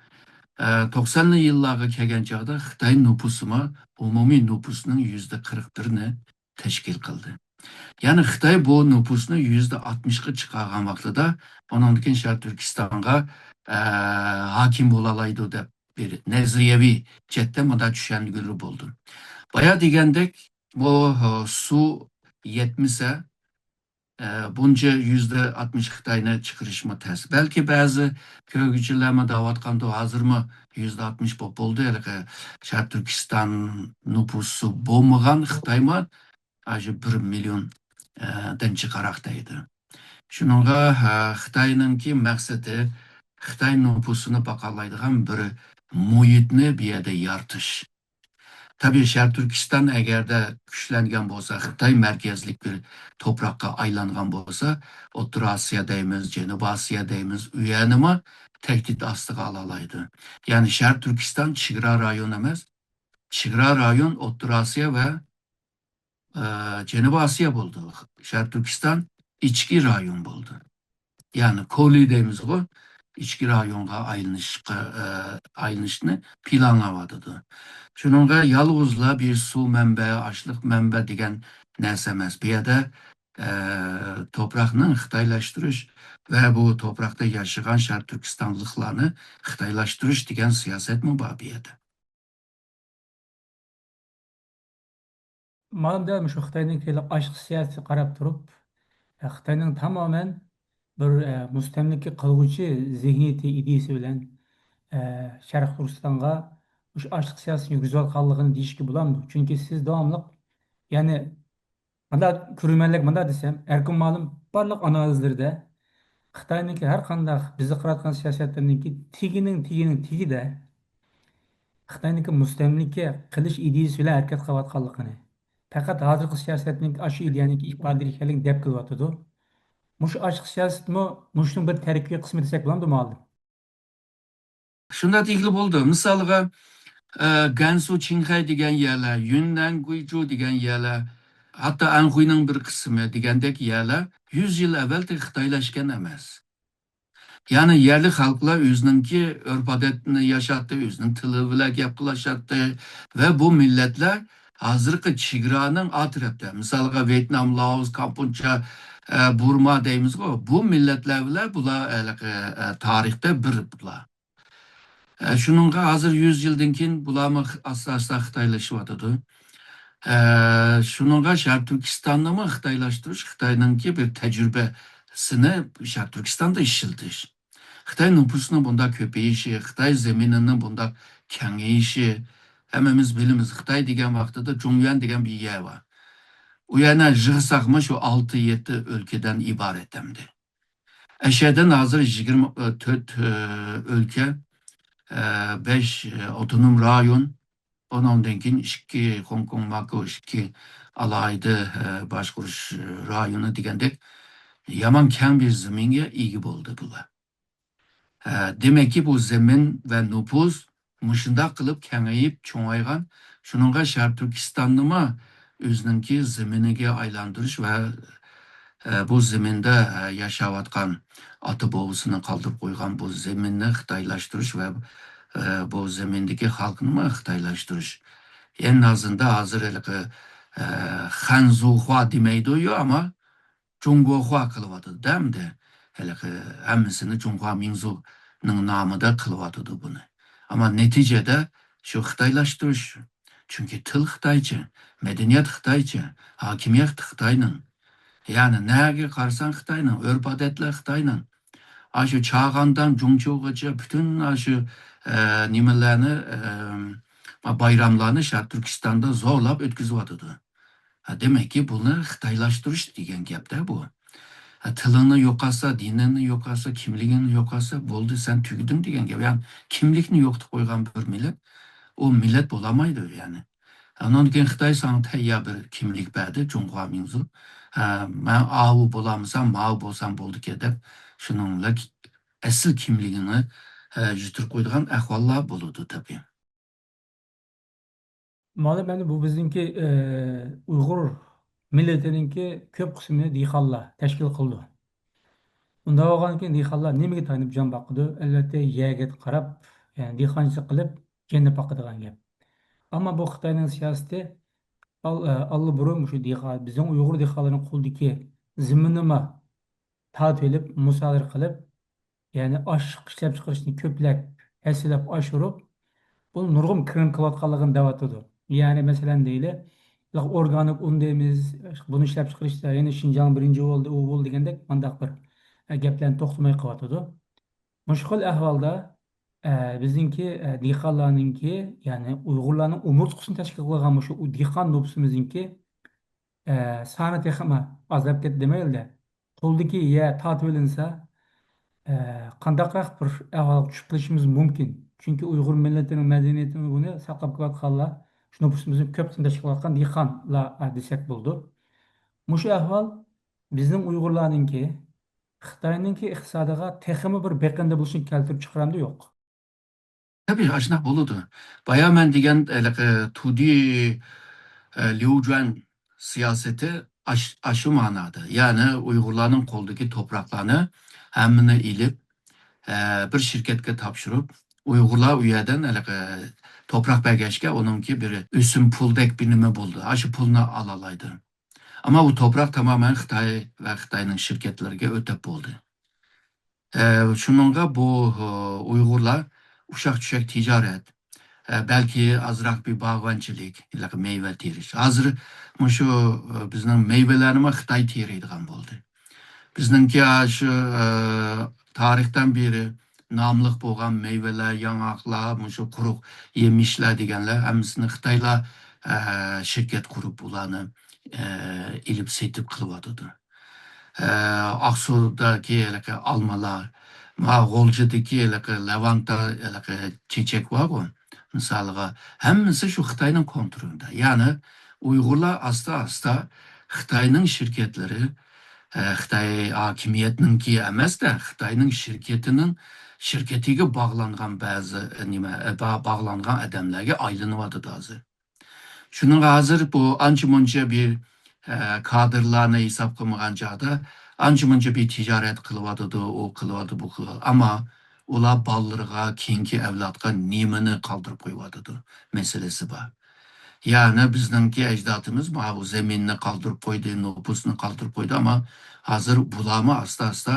ئە، توقسانىنچى يىللارغا كەلگەن چاغدا خىتاي نوپۇسىمۇ ئومۇمىي نوپۇسنىڭ يۈزدە قىرىق بىرىنى تەشكىل قىلدى. يەنى خىتاي بۇ نوپۇسنى يۈزدە ئاتمىشقا چىقارغان ۋاقتىدا ئۇنىڭدىن كېيىن شەرقىي تۈركىستانغا، ئە، ھاكىم بولالايدۇ دەپ بىر نەزەرىيەۋى جەھەتتە مۇنداق چۈشەنگىلى بولىدۇ. بايا دېگەندەك، بۇ، ئە، سۇ يەتمىسە، ئە، بۇنچە يۈزدە ئاتمىش خىتاينى چىقىرىشمۇ تەس. بەلكى بەزى كۆرگۈچىلەرمۇ دەۋاتقاندۇ، ھازىرمۇ يۈزدە ئاتمىش بولۇپ بولدى. ھېلىقى شەرقىي تۈركىستان نوپۇسى بولمىغان خىتايمۇ ئاشۇ بىر مىليون، ئە، دىن چىقاراق دەيدۇ. شۇنىڭغا، ئە، خىتاينىڭكى مەقسىتى خىتاي نوپۇسىنى باقالايدىغان بىر مۇھىتنى بۇ يەردە يارىتىش. تەبىئىي، شەرقىي تۈركىستان ئەگەردە كۈچلەنگەن بولسا، خىتاي مەركەزلىك بىر توپراققا ئايلانغان بولسا، ئوتتۇرا ئاسىيا دەيمىز، جەنۇبىي ئاسىيا دەيمىز، ئۇ يەرنىمۇ تەھدىت ئاستىغا ئالالايدۇ. يەنى شەرقىي تۈركىستان چېگرا رايون ئەمەس، چېگرا رايون ئوتتۇرا ئاسىيا ۋە، ئە، جەنۇبىي ئاسىيا بولدى. شەرقىي تۈركىستان ئىچكى رايون بولدى. يەنى كولى دەيمىزغۇ، ئىچكى رايونغا ئايلىنىشقا، ئە، ئايلىنىشنى پىلانلاۋاتىدۇ. شۇنىڭغا يالغۇزلا بىر سۇ مەنبە، ئاشلىق مەنبە دېگەن نەرسە ئەمەس. بۇ يەردە، ئە، توپراقنىڭ خىتايلاشتۇرۇش ۋە بۇ توپراقتا ياشىغان شەرقىي تۈركىستانلىقلارنى خىتايلاشتۇرۇش دېگەن سىياسەتمۇ بار بۇ يەردە. مانا مۇشۇ خىتاينىڭكى ئاشلىق سىياسىتىگە قاراپ تۇرۇپ، خىتاينىڭ تامامەن بىر، ئە، مۇستەملىكە قىلغۇچى زېھنىيىتى، ئىدىيىسى بىلەن، ئە، شەرقىي تۈركىستانغا مۇشۇ ئاشلىق سىياسىتىنى يۈرگۈزۈۋاتقانلىقىنى دېيىشكە بولامدۇ؟ چۈنكى سىز داۋاملىق، يەنى، مۇنداق كۆرۈرمەنلەرگە مۇنداق دېسەم، ئەركىن مالىم بارلىق ئانالىزلىرىدە خىتاينىڭكى ھەر قانداق بىزگە قىلىۋاتقان سىياسەتلىرىنىڭكى تېگىنىڭ تېگىنىڭ تېگىدە خىتاينىڭكى مۇستەملىكە قىلىش ئىدىيىسى بىلەن ھەرىكەت قىلىۋاتقانلىقىنى، پەقەت ھازىرقى سىياسەتنىڭ ئاشۇ ئىدىيەنىڭكى ئىپادىلىرى ئىكەنلىكىنى دەپ كېلىۋاتىدۇ. مۇشۇ ئاشلىق سىياسەتمۇ مۇشۇنىڭ بىر تەركىبىي قىسمى دېسەك بولامدۇ، مۇئەللىم؟ شۇنداق دېگىلى بولىدۇ. مىسالغا، ئە، گەنسۇ، چىڭخەي دېگەن يەرلەر، يۈننەن، گۇيجۇ دېگەن يەرلەر، ھەتتا ئەنخۇينىڭ بىر قىسمى دېگەندەك يەرلەر يۈز يىل ئەۋۋەل خىتايلاشقان ئەمەس. يەنى يەرلىك خەلقلەر ئۆزىنىڭكى ئۆرپ-ئادەتنى ياشاتتى، ئۆزىنىڭ تىلى بىلەن گەپ قىلىشاتتى ۋە بۇ مىللەتلەر ھازىرقى چېگرانىڭ ئا تەرەپتە، مىسالغا، ۋيېتنام، لائوس، كامپودژا، ئە، بۇرما دەيمىزغۇ، بۇ مىللەتلەر بىلەن بۇلار ھېلىقى، ئە، تارىختا بىر بۇلار. ئە، شۇنىڭغا ھازىر يۈز يىلدىن كېيىن بۇلارمۇ خ-، ئاستا-ئاستا خىتايلىشىۋاتىدۇ. ئە، شۇنىڭغا شەرقىي تۈركىستاننىمۇ خىتايلاشتۇرۇش، خىتاينىڭكى بىر تەجرىبىسىنى شەرقىي تۈركىستاندا ئىشلىتىش. خىتاي نوپۇسىنىڭ بۇنداق كۆپىيىشى، خىتاي زېمىنىنىڭ بۇنداق كېڭىيىشى، ھەممىمىز بىلىمىز، خىتاي دېگەن ۋاقتىدا جۇڭيۈەن دېگەن بىر يەر بار. ئۇ يەنە يىغساقمۇ شۇ ئالتە، يەتتە ئۆلكىدىن ئىبارەت ئەمدى. ئەشەدىن ھازىر يىگىرمە تۆت، ئە، ئۆلكە، ئە، بەش، ئە، ئاپتونوم رايون، ئۇنىڭدىن كېيىن ئىككى خوڭكوڭ، ماكۇ، ئىككى ئالاھىدە، ئە، باشقۇرۇش رايونى دېگەندەك يامان كەڭ بىر زېمىنگە ئىگە بولدى بۇلار. ئە، دېمەككى، بۇ زېمىن ۋە نوپۇس مۇشۇنداق قىلىپ كېڭىيىپ چوڭايغان. شۇنىڭغا شەرقىي تۈركىستاننىمۇ ئۆزىنىڭكى زېمىنىگە ئايلاندۇرۇش ۋە، ئە، بۇ زېمىندا، ئە، ياشاۋاتقان ئاتا بوۋىسىنى قالدۇرۇپ قويغان بۇ زېمىننى خىتايلاشتۇرۇش ۋە، ئە، بۇ زېمىندىكى خەلقنىمۇ خىتايلاشتۇرۇش. ئەڭ ئازىندا ھازىر ھېلىقى، ئە، خەنزۇخۇا دېمەيدۇ، يو، ئەمما جۇڭگوخۇا قىلىۋاتىدۇ-دە ئەمدى. ھېلىقى ھەممىسىنى جۇڭخۇا مىڭزۇنىڭ نامىدا قىلىۋاتىدۇ بۇنى. ئەمما نەتىجىدە شۇ خىتايلاشتۇرۇش. چۈنكى تىل خىتايچە، مەدەنىيەت خىتايچە، ھاكىمىيەت خىتاينىڭ. يەنى نەگە قارىساڭ خىتاينىڭ، ئۆرپ-ئادەتلەر خىتاينىڭ. ئاشۇ چاغاندان جۇڭچۇغىچە پۈتۈن ئاشۇ، ئە، نېمىلەرنى، ئە، بايراملارنى شەرقىي تۈركىستاندا زورلاپ ئۆتكۈزۈۋاتىدۇ. ھە، دېمەككى، بۇنى خىتايلاشتۇرۇش دېگەن گەپتە بۇ. ھە، تىلىڭنى يوقاتسا، دىنىڭنى يوقاتسا، كىملىكىڭنى يوقاتسا، بولدى، سەن تۈگىدىڭ دېگەن گەپ. يەنى كىملىكنى يوقىتىپ قويغان بىر مىللەت، ئۇ مىللەت بولالمايدۇ، يەنى. ئانان كېيىن خىتاي ساڭا تەييار بىر كىملىك بەردى، جۇڭخۇا مىڭزۇ. ھە، مەن ئاۋۇ بولالمىسام، ماۋۇ بولسام بولىدىكەن دەپ، شۇنىڭ بىلەن ئەسلى كىملىكىڭنى، ھە، يىتتۈرۈپ قويىدىغان ئەھۋاللار بولىدۇ، تەبىئىي. مانا مەن بۇ بىزنىڭكى، ئە، ئۇيغۇر مىللىتىنىڭكى كۆپ قىسمىنى دېھقانلار تەشكىل قىلىدۇ. ئۇنداق بولغاندىن كېيىن دېھقانلار نېمىگە تايىنىپ جان باقىدۇ؟ ئەلۋەتتە، يەرگە قاراپ، يەنى دېھقانچىلىق قىلىپ جېنىنى باقىدىغان گەپ. ئەمما بۇ خىتاينىڭ سىياسىتى ئال-، ئە، ئاللىبۇرۇن مۇشۇ دېھقان، بىزنىڭ ئۇيغۇر دېھقانلىرىنىڭ قولىدىكى زېمىننىمۇ تارتىۋېلىپ، مۇسادىرە قىلىپ، يەنى ئاشلىق ئىشلەپچىقىرىشنى كۆپلەپ، ھەسسىلەپ ئاشۇرۇپ، بۇ نۇرغۇن كىرىم قىلىۋاتقانلىقىنى دەۋاتىدۇ. يەنى، مەسىلەن، دەيلى، ئورگانىك ئۇن دەيمىز، بۇنى ئىشلەپچىقىرىشتا يەنە شىنجاڭ بىرىنچى بولدى، ئۇ بولدى دېگەندەك مانداق بىر، ئە، گەپلەرنى توختىماي قىلىۋاتىدۇ. مۇشۇ خىل ئەھۋالدا، ئە، بىزنىڭكى، ئە، دېھقانلارنىڭكى، يەنى ئۇيغۇرلارنىڭ ئومۇرتقىسىنى تەشكىل قىلغان مۇشۇ دېھقان نوپۇسىمىزنىڭكى، ئە، سانى تېخىمۇ ئازلاپ كەتتى دېمەيلى-دە، قولدىكى يەر تارتىۋېلىنسا، ئە، قانداقراق بىر ئەھۋالغا چۈشۈپ قېلىشىمىز مۇمكىن؟ چۈنكى ئۇيغۇر مىللىتىنىڭ مەدەنىيىتىنى، بۇنى ساقلاپ كېلىۋاتقانلار، شۇ نوپۇسىمىزنىڭ كۆپ قىسمىنى تەشكىل قىلىۋاتقان دېھقانلار، ئە، دېسەك بولىدۇ. مۇشۇ ئەھۋال بىزنىڭ ئۇيغۇرلارنىڭكى خىتاينىڭكى ئىقتىسادىغا تېخىمۇ بىر بېقىندى بولۇشىنى كەلتۈرۈپ چىقىرامدۇ؟ يوق. تەبىئىي، ئاشۇنداق بولىدۇ. بايا مەن دېگەن ھېلىقى تۇدى، ئە، ليۇجۈەن سىياسىتى ئاش-، ئاشۇ مانادا. يەنى ئۇيغۇرلارنىڭ قولىدىكى توپراقلارنى ھەممىنى ئېلىپ، ئە، بىر شىركەتكە تاپشۇرۇپ، ئۇيغۇرلار ئۇ يەردىن ھېلىقى توپراق بەرگەچكە، ئۇنىڭكى بىر ئۆسۈم پۇلدەك بىر نېمە بولدى. ئاشۇ پۇلنى ئالالايدۇ. ئەمما ئۇ توپراق تامامەن خىتاي ۋە خىتاينىڭ شىركەتلىرىگە ئۆتۈپ بولدى. ئە، شۇنىڭغا بۇ، ئۇيغۇرلار ئۇششاق-چۈششەك تىجارەت، ئە، بەلكى ئازراق بىر باغۋەنچىلىك، ھېلىقى مېۋە تېرىش. ھازىر مۇشۇ، ئە، بىزنىڭ مېۋىلەرنىمۇ خىتاي تېرىيدىغان بولدى. بىزنىڭكى شۇ، ئە، تارىختىن بېرى ناملىق بولغان مېۋىلەر، ياڭاقلار، مۇشۇ قۇرۇق يېمىشلەر دېگەنلەر ھەممىسىنى خىتايلار، ئە، شىركەت قۇرۇپ ئۇلارنى، ئە، ئېلىپ سېتىپ قىلىۋاتىدۇ. ئە، ئاقسۇدىكى ھېلىقى ئالمىلار، ما غۇلجىدىكى ھېلىقى لەۋانتا ھېلىقى چېچەك بارغۇ، مىسالىغا، ھەممىسى شۇ خىتاينىڭ كونترولىدا. يەنى ئۇيغۇرلار ئاستا-ئاستا خىتاينىڭ شىركەتلىرى، ئە، خىتاي ھاكىمىيەتنىڭكى ئەمەس-دە، خىتاينىڭ شىركىتىنىڭ، شىركىتىگە باغلانغان بەزى، ئە، نېمە، ئە، با-، باغلانغان ئادەملەرگە ئايلىنىۋاتىدۇ ھازىر. شۇنىڭغا ھازىر بۇ ئانچە-مۇنچە بىر، ئە، كادىرلارنى ھېساب قىلمىغان چاغدا ئانچە-مۇنچە بىر تىجارەت قىلىۋاتىدۇ، ئۇ قىلىۋاتىدۇ، بۇ قىلىۋاتىدۇ. ئەمما ئۇلار بالىلىرىغا، كېيىنكى ئەۋلادقا نېمىنى قالدۇرۇپ قويۇۋاتىدۇ مەسىلىسى بار. يەنى بىزنىڭكى ئەجدادىمىز ماۋۇ زېمىننى قالدۇرۇپ قويدى، نوپۇسنى قالدۇرۇپ قويدى، ئەمما ھازىر بۇلارمۇ ئاستا-ئاستا،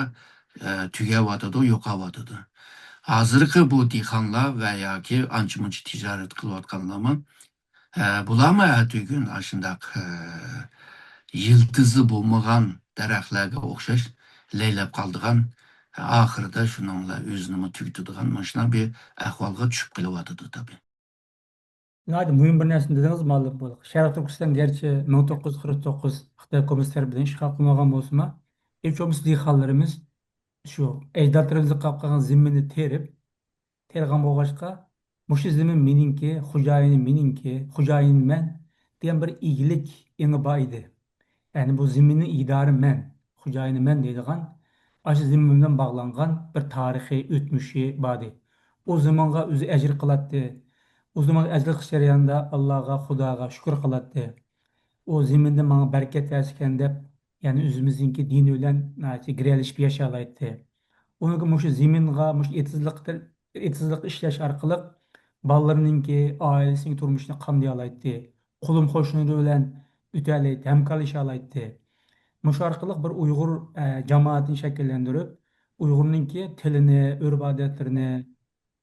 ئە، تۈگەۋاتىدۇ، يوقاۋاتىدۇ. ھازىرقى بۇ دېھقانلار ۋە ياكى ئانچە-مۇنچە تىجارەت قىلىۋاتقانلارمۇ، ئە، بۇلارمۇ ئەتىگۈن ئاشۇنداق، ئە، يىلتىزى بولمىغان دەرەخلەرگە ئوخشاش لەيلەپ قالىدىغان، ئاخىرىدا شۇنىڭ بىلەن ئۆزىنىمۇ تۈگىتىدىغان مۇشۇنداق بىر ئەھۋالغا چۈشۈپ قېلىۋاتىدۇ تەبىئىي. ناھايىتى مۇھىم بىر نەرسىنى دېدىڭىز، مۇئەللىم. بۇ شەرقىي تۈركىستان گەرچە مىڭ توققۇز يۈز قىرىق توققۇز خىتاي كوممۇنىست تەرىپىدىن ئىشغال قىلىنغان بولسىمۇ، ھېچ بولمىسا دېھقانلىرىمىز شۇ ئەجدادلىرىمىزدىن قاپقالغان زېمىننى تېرىپ، تېرىغان بولغاچقا، مۇشۇ زېمىن مېنىڭكى، خوجايىنى مېنىڭكى، خوجايىن مەن دېگەن بىر ئىگىلىك ئېڭى بار ئىدى. يەنى بۇ زېمىننىڭ ئىگىدارى مەن، خوجايىنى مەن دەيدىغان، ئاشۇ زېمىن بىلەن باغلانغان بىر تارىخىي ئۆتمۈشى بار ئىدى. ئۇ زېمىنغا ئۆزى ئەجىر قىلاتتى. ئۇ زېمىنغا ئەجىر قىلىش جەريانىدا ئاللاغا، خۇداغا شۈكۈر قىلاتتى. ئۇ زېمىندا ماڭا بەرىكەت بەرسىكەن دەپ، يەنى ئۆزىمىزنىڭكى دىنى بىلەن ناھايىتى گىرەلىشىپ ياشايالايتتى. ئۇنىڭغا مۇشۇ زېمىنغا، مۇشۇ ئېتىزلىقتا، ئېتىزلىقتا ئىشلەش ئارقىلىق بالىلىرىنىڭكى، ئائىلىسىنىڭ تۇرمۇشىنى قامدىيالايتتى. قولۇم قوشنىلىرى بىلەن ئۆتەلەيتتى، ھەمكارلىشالايتتى. مۇشۇ ئارقىلىق بىر ئۇيغۇر، ئە، جامائىتىنى شەكىللەندۈرۈپ، ئۇيغۇرنىڭكى تىلىنى، ئۆرپ-ئادەتلىرىنى،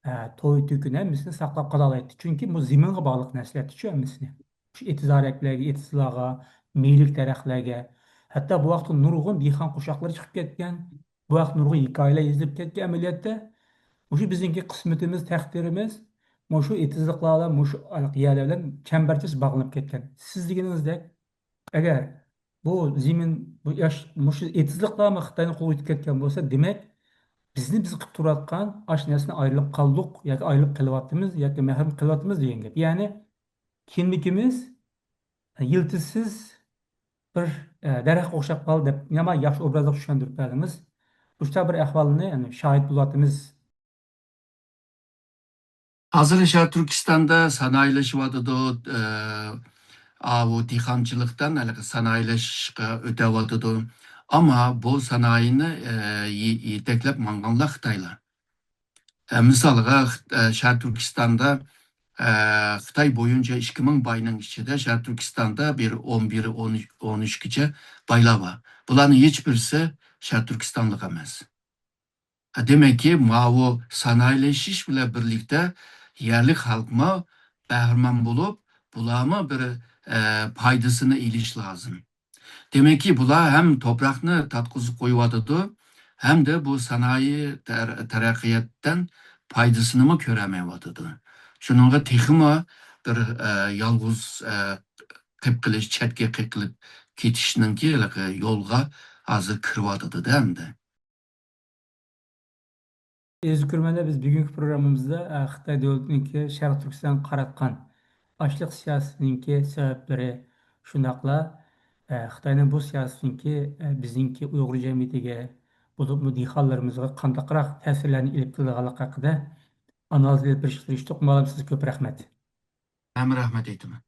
ئە، توي-تۆكۈن ھەممىسىنى ساقلاپ قالالايتتى. چۈنكى بۇ زېمىنغا باغلىق نەرسىلەردىچۇ ھەممىسىنى. شۇ ئېتىز ئارەكلەرگە، ئېتىزلارغا، مېيىللىك دەرەخلەرگە، ھەتتا بۇ ۋاقىتتا نۇرغۇن دېھقان قوشاقلىرى چىقىپ كەتكەن، بۇ ۋاقىت نۇرغۇن ھېكايىلەر يېزىلىپ كەتكەن ئەمەلىيەتتە. مۇشۇ بىزنىڭكى قىسمىتىمىز، تەقدىرىمىز مۇشۇ ئېتىزلىقلار بىلەن، مۇشۇ يەرلەر بىلەن چەمبەرچاس باغلىنىپ كەتكەن. سىز دېگىنىڭىزدەك، ئەگەر بۇ زېمىن، بۇ ياش، مۇشۇ ئېتىزلىقلارمۇ خىتاينىڭ قولىغا ئۆتۈپ كەتكەن بولسا، دېمەك، بىزنى بىز قىلىپ تۇرۇۋاتقان ئاشۇ نەرسىدىن ئايرىلىپ قالدۇق ياكى ئايرىلىپ قېلىۋاتىمىز ياكى مەھرۇم قېلىۋاتىمىز دېگەن گەپ. يەنى كىملىكىمىز يىلتىزسىز بىر، ئە، دەرەخكە ئوخشاپ قالدى دەپ، يامان ياخشى ئوبرازلىق چۈشەندۈرۈپ بەردىڭىز. مۇشۇنداق بىر ئەھۋالنى، يەنى، شاھىت بولۇۋاتىمىز. ھازىر شەرقىي تۈركىستاندا سانائىيلىشىۋاتىدۇ، ئە، ئاۋۇ دېھقانچىلىقتىن ھېلىقى سانائىيلىشىشقا ئۆتەۋاتىدۇ. ئەمما بۇ سانائىينى، ئە، يې-، يېتەكلەپ ماڭغانلار خىتايلار. ئە، مىسالغا، خىت-، ئە، شەرقىي تۈركىستاندا، ئە، خىتاي بويىچە ئىككى مىڭ باينىڭ ئىچىدە شەرقىي تۈركىستاندا بىر ئون بىر، ئون ئۈچ، ئون ئۈچكىچە بايلار بار. بۇلارنىڭ ھېچ بىرسى شەرقىي تۈركىستانلىق ئەمەس. ئە، دېمەككى، ماۋۇ سانائىيلىشىش بىلەن بىرلىكتە يەرلىك خەلقمۇ بەھرىمەن بولۇپ، بۇلارمۇ بىر، ئە، پايدىسىنى ئېلىش لازىم. دېمەككى، بۇلار ھەم توپراقنى تارتقۇزۇپ قويۇۋاتىدۇ، ھەمدە بۇ سانائىي تەر-، تەرەققىياتتىن پايدىسىنىمۇ كۆرەلمەيۋاتىدۇ. شۇنىڭغا تېخىمۇ بىر، ئە، يالغۇز، ئە، قېلىپ قېلىش، چەتكە قېقىلىپ كېتىشنىڭكى ھېلىقى يولغا ھازىر كىرىۋاتىدۇ-دە ئەمدى. ئەزىز كۆرۈرمەنلەر، بىز بۈگۈنكى پروگراممىمىزدا، ئە، خىتاي دۆلىتىنىڭكى شەرقىي تۈركىستانغا قاراتقان ئاشلىق سىياسىتىنىڭكى سەۋەبلىرى، شۇنداقلا، ئە، خىتاينىڭ بۇ سىياسىتىنىڭكى، ئە، بىزنىڭكى ئۇيغۇر جەمئىيىتىگە، بولۇپمۇ دېھقانلىرىمىزغا قانداقراق تەسىرلەرنى ئېلىپ كېلىدىغانلىقى ھەققىدە ئانالىز ئېلىپ بېرىشقا تىرىشتۇق. مۇئەللىم، سىزگە كۆپ رەھمەت. ھەم رەھمەت ئېيتىمەن.